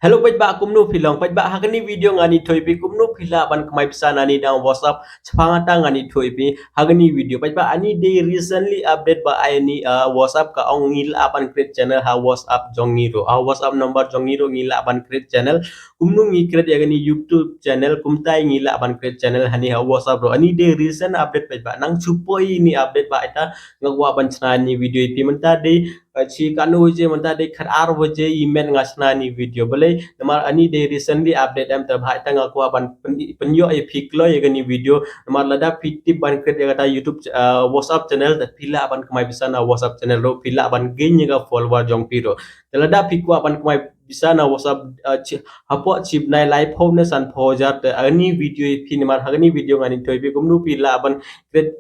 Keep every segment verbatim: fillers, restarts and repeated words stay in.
Hello paidbah, kumno phi long? Paidbah, ha kani video ngan ïathuh ïa phi kumno phi lah ban kamai pisa na ni dang WhatsApp. Chapang ata ngan ïathuh ïa phi ha kani video. Paidbah, ani dei recently update ba ai ni, uh, WhatsApp ka ong ngi lah ban create channel ha WhatsApp jong ngi ruh. Ha WhatsApp number jong ngi ruh ngi lah ban create channel. Kumno ngi create ïa kani YouTube channel, kumtai ngi lah ban create channel hani ha WhatsApp ruh. Ani dei recent update paidbah. Nang shu poi ni update ba ita nga kwah ban shna ni video ïa phi mynta dei, uh, chi katno baje mynta dei khat ar baje i met nga shna ni video. Balei namar ani dei recently update em, te ba ita nga kwah ban pyn-, pynïoh ïa phi kloi ïa kani video. Namar lada phi tip ban create ïa kata YouTube ch-, uh, WhatsApp channel, te phi lah ban kamai pisa na WhatsApp channel ruh, phi lah ban gain ïa ka follower jong phi ruh. Te lada phi kwah ban kamai pisa na WhatsApp, uh, chi, hapoh chi bnai laiphew ne sanphew hajar, te ani video ïa phi namar ha kani video ngan ïathuh ïa phi kumno phi lah ban create,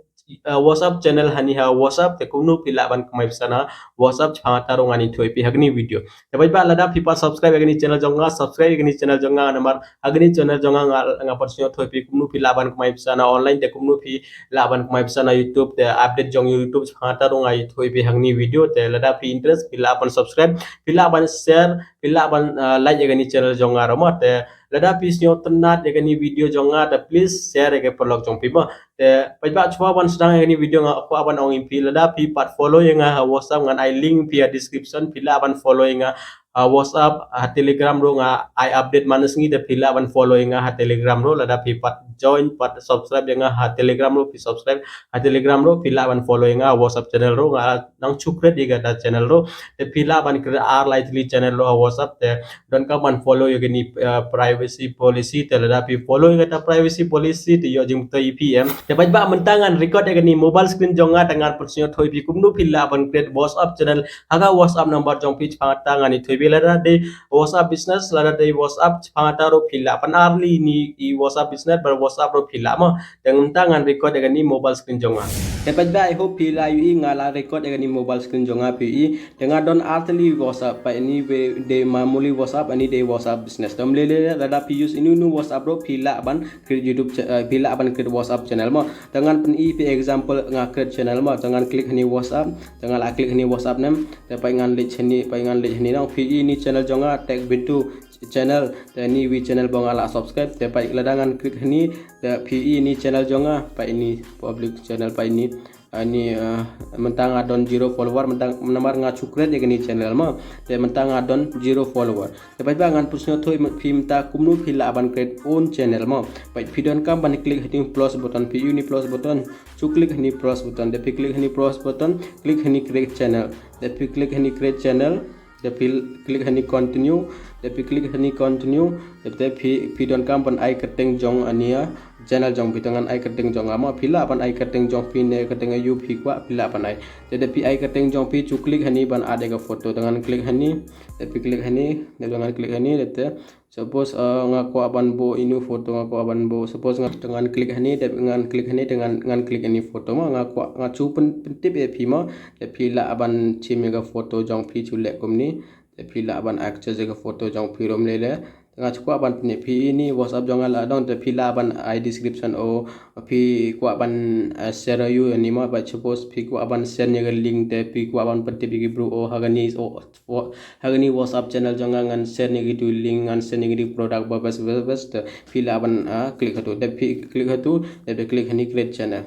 uh, WhatsApp channel hani ha WhatsApp, te kumno phi lah ban kamai pisa na WhatsApp chapang ata ruh ngan ïathuh ïa phi ha kani video. Te paidbah, lada phi pat subscribe ïa kani channel jong nga, subscribe ïa kani channel jong nga namar ha kani channel jong nga nga, nga pat shu ïathuh ïa phi kumno phi lah ban kamai pisa na online, te kumno phi lah ban kamai pisa na YouTube, te update jong YouTube chapang ata ruh nga ïathuh ïa phi ha kani video. Te lada phi interest phi lah ban subscribe, phi lah ban share, phi lah ban, uh, like ïa kani channel jong nga ruh mo. Te lada phi sngewtynnat ïa kani video jong nga, te please share ïa ka paralok jong phi mo. Te paidbah, shuwa ban sdang ïa kani video nga kwah ban ong ïa phi, lada phi pat follow ïa nga ha WhatsApp ngan ai link phi ha description, phi lah ban follow ïa nga ha WhatsApp, ha Telegram ruh nga ai update man la ka sngi, te phi lah ban follow ïa nga ha Telegram ruh. Lada phi pat join pat subscribe ïa nga ha Telegram ruh, phi subscribe ha Telegram ruh, phi lah ban follow ïa nga ha WhatsApp channel ruh. Nga nang shu create ïa kata channel ruh, te phi lah ban create ar lai tylli channel ruh ha WhatsApp, te donkam ban follow ïa kani, uh, privacy policy. Te lada phi follow ïa kata privacy policy te ïoh jingmyntoi ïa phi em. Te paidbah, mynta ngan record ïa kani mobile screen jong nga, te ngan pynsngew ïa phi kumno phi lah ban create WhatsApp channel ha ka WhatsApp number jong phi. Chapang ata ngan ïathuh ïa phi, lada dei WhatsApp business, lada dei WhatsApp chapang ata ruh phi lah, pan ar tylli ni i WhatsApp business bad WhatsApp ruh phi lah mo. Te mynta ngan record ïa kani mobile screen jong nga. Te paidbah, I hope phi la ïohi nga la record ïa kani mobile screen jong nga, phi ïohi. Te nga don ar tylli WhatsApp, pat ini dei mamuli WhatsApp, ini dei WhatsApp business. Te ym lei lei, lada phi use inu inu WhatsApp ruh phi lah ban create YouTube cha-, uh, phi lah ban create WhatsApp channel mo. Te ngan pyni ïa phi example nga create channel mo. Te ngan click hani WhatsApp, te nga la click hani WhatsApp nem. Te pat ngan leit hani, pat ngan leit hani nang, phi ïohi ini channel jong nga, Tech Bintu channel. Te ini wi channel ba nga la subscribe. Te pat lada ngan click hani, te phi ïohi ini channel jong nga, pat ini public channel, pat ini, ah, ini, ah, mynta nga don zero follower, mynta namar nga shu create ïa kani channel mo. Te mynta nga don zero follower. Te paidbah, ngan pynsngew ïa phi mynta kumno phi lah ban create own channel mo. Pat phi donkam ban click hani plus button, phi ïohi ini plus button. Shu click hani plus button, te phi click hani plus button, click hani create channel. Te phi click hani create channel, te phi click hani continue, te phi click hani continue, te phi, phi donkam ban ai kyrteng jong ania channel jong phi. Te ngan ai kyrteng jong nga mo, phi lah ban ai kyrteng jong phi ne kyrteng aïu phi kwah, phi lah ban ai. Te phi ai kyrteng jong phi, shu click hani ban add ïa ka photo. Te ngan click hani, te phi click hani, te ngan click hani, te Suppose, uh, nga kwah ban buh inu photo nga kwah ban buh. Suppose nga, te ngan click hani, te ngan click hani, te ngan, ngan click ini photo mo. Nga kwah, nga shu pyn-, pyntip ïa phi mo. Te phi lah ban shim ïa ka photo jong phi, shu leh kumne. Te phi lah ban access ïa ka photo jong phi ruh ym lei lei. Te nga shu kwah ban pyni phi ini WhatsApp jong nga la don, te phi lah ban ai description o phi kwah ban, uh, share ïa u ini mo. But suppose phi kwah ban send ïa ka link, te phi kwah ban pyntip ïa ki briew o ha kani o Wa-, ha kani WhatsApp channel jong nga ngan share ïa kito link, ngan share ïa kito product ba best, best, best. Te phi lah ban, ah, click hatu. Te phi click hatu, te phi click hani create channel.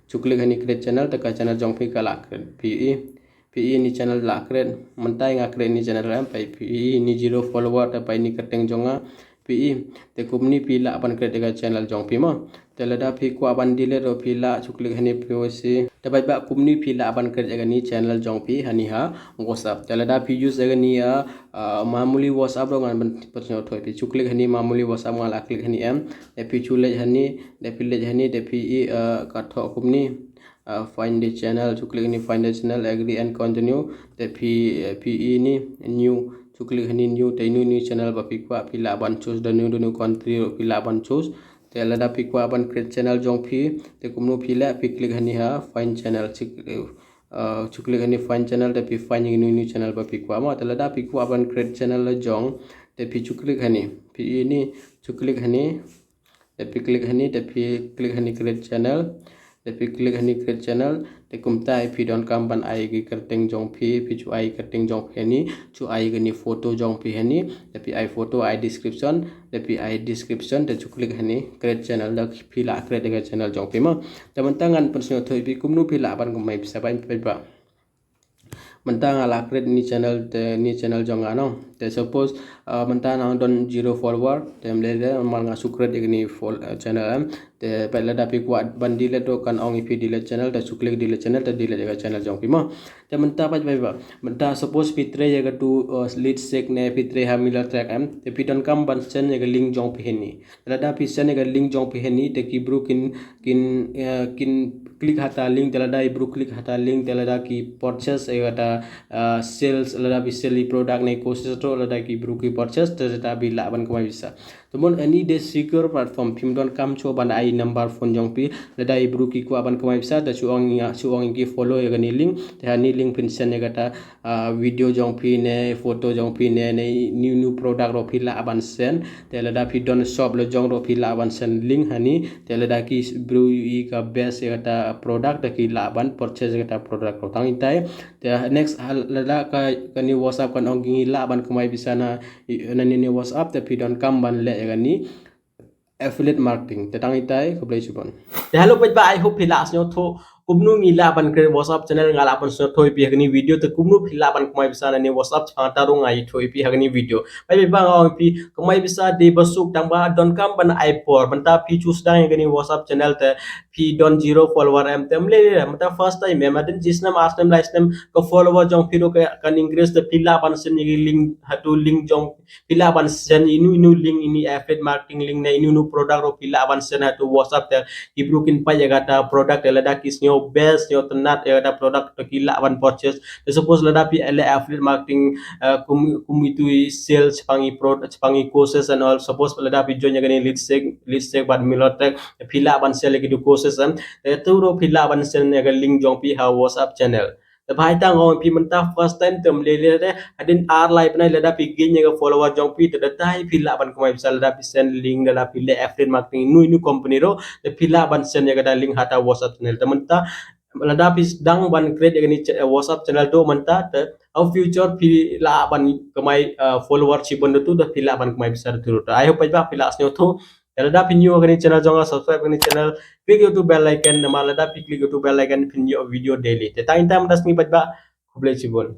Shu click hani create channel, te ka channel jong phi ka la create. Phi ïohi, phi ïohi ini channel la create. Mynta nga create ini channel em, phi ïohi ini zero follower, te phi ïohi ini kyrteng jong nga. Phi ïohi, te kumne phi lah ban create ïa ka channel jong phi mo. Te lada phi kwah ban delete ruh phi lah, shu click hani privacy. Te paidbah, kumne phi lah ban create ïa kani channel jong phi hani ha WhatsApp. Te lada phi use ïa kani ïa, ah, mamuli WhatsApp ruh ngan pyn-, pynsngew ïa phi. Shu click hani mamuli WhatsApp, nga la click hani em. Te phi shu leit hani, te phi leit hani, te phi ïohi, ah, ka thoh kumne. Ah, find the channel, shu click hani find the channel, agree and continue. Te phi, eh, phi ïohi ini new, shu click hani new, te inu inu channel ba phi kwah, phi lah ban choose, da inu inu country ruh phi lah ban choose. Te lada phi kwah ban create channel jong phi, te kumno phi leh, phi click hani ha find channel, shu, uh, shu click hani find channel, te phi find inu inu channel ba phi kwah mo. Te lada phi kwah ban create channel la jong, te phi shu click hani, phi ïohi ini, shu click hani, te phi click hani, te phi click hani create channel. Te phi click hani create channel. Te kumta phi donkam ban ai ki kyrteng jong phi, phi chu ai kyrteng jong phi hani, chu ai kani photo jong phi hani. Te phi ai photo, ai description, te phi ai description, te chu click hani create channel, da phi la create ka channel jong phi mo. Te mynta ngan pynsngew thoi phi kumno phi lah ban kamai pisa bai phi ba. Mynta nga la create ni channel, te ni channel jong nga no. Te suppose mynta nang don zero follower, te mlele mal nga su create ni fol channel em. Te pet lada phi kwah ban delete to kan ong phi delete channel, te su click delete channel, te delete ka channel jong phi mo. Te mynta pet ba mynta suppose phi trei ya ka tu lead seek ne phi trei ha miller track em, te phi donkam ban send ya ka link jong phi hani. Lada phi send ya ka link jong phi hani, te ki bru kin kin kin click hata link, te lada i bru click hata link, te lada ki purchase ya kata sales, lada phi sell i product ne courses to, lada ki bru ki purchase, te lada phi lah ban kamai pisa. Te mon ani de secure platform, phim donkam cho ban ai number phone jong phi, lada i bru ki kwah ban kamai pisa, te chu ong ya, chu ong ki follow ya kani link, te hani link phin send ya kata video jong phi ne photo jong phi ne ne new new product ro phi lah ban send. Te lada phi don shop lo jong ro phi lah ban send link hani. Te lada ki bru i ka best ya kata product, te ki lah ban purchase kata product ro tang itai. Te next lada ka kani WhatsApp kan ong ki lah ban kamai pisa na na ni WhatsApp, te phi donkam ban le ya kani affiliate marketing. Te tang itai, khublei chibon. Te hello pet ba, I hope phi la sngew tho kumno ngi lah ban create WhatsApp channel, nga lah ban sngew tho phi ha kani video, te kumno phi lah ban kamai pisa na ni WhatsApp channel, ta rung ai tho phi ha kani video. Pet ba nga ong phi kamai pisa de basuk, tang ba donkam ban ai por. Mynta phi choose dang ha kani WhatsApp channel, te phi don zero follower em, te mle mynta first time em, adin jisnem arsnem laisnem ka follower jong phi ro kan increase, te phi lah ban send ni link, hatu link jong phi lah ban send inu inu link, ini affiliate marketing link ne inu inu product ro phi lah ban send hatu WhatsApp, te ki bru kin peit ya kata product, te lada ki sngew best, sngew tynnat ya kata product, te ki lah ban purchase. Te suppose lada phi le affiliate marketing kum kum itu i sales chapang i product, chapang i courses and all, suppose lada phi join ya kani lead seek, lead seek bad miller track, te phi lah ban sell ya ki tu courses em, te tu ro phi lah ban send ya ka link jong phi ha WhatsApp channel. Te bhai tang ong phi mynta first time, te mle le te hadin ar lai pnai lada phi gain ya ka follower jong phi, te da tai phi lah ban kamai pisa lada phi send link, lada phi le affiliate marketing nu nu company ro, te phi lah ban send ya kata link hata WhatsApp channel. Te mynta lada phi dang ban create ya kani WhatsApp channel to mynta, te ha future phi lah ban kamai follower chibon tu, te phi lah ban kamai pisa tu. Te I hope pet ba phi la sngew tho. Te lada phi new ha kani channel jong nga, subscribe kani channel, click ya tu bell icon, namar lada phi click ya tu bell icon phin ïoh video daily. Te tang itai mynta sngi pet ba, khublei chibon.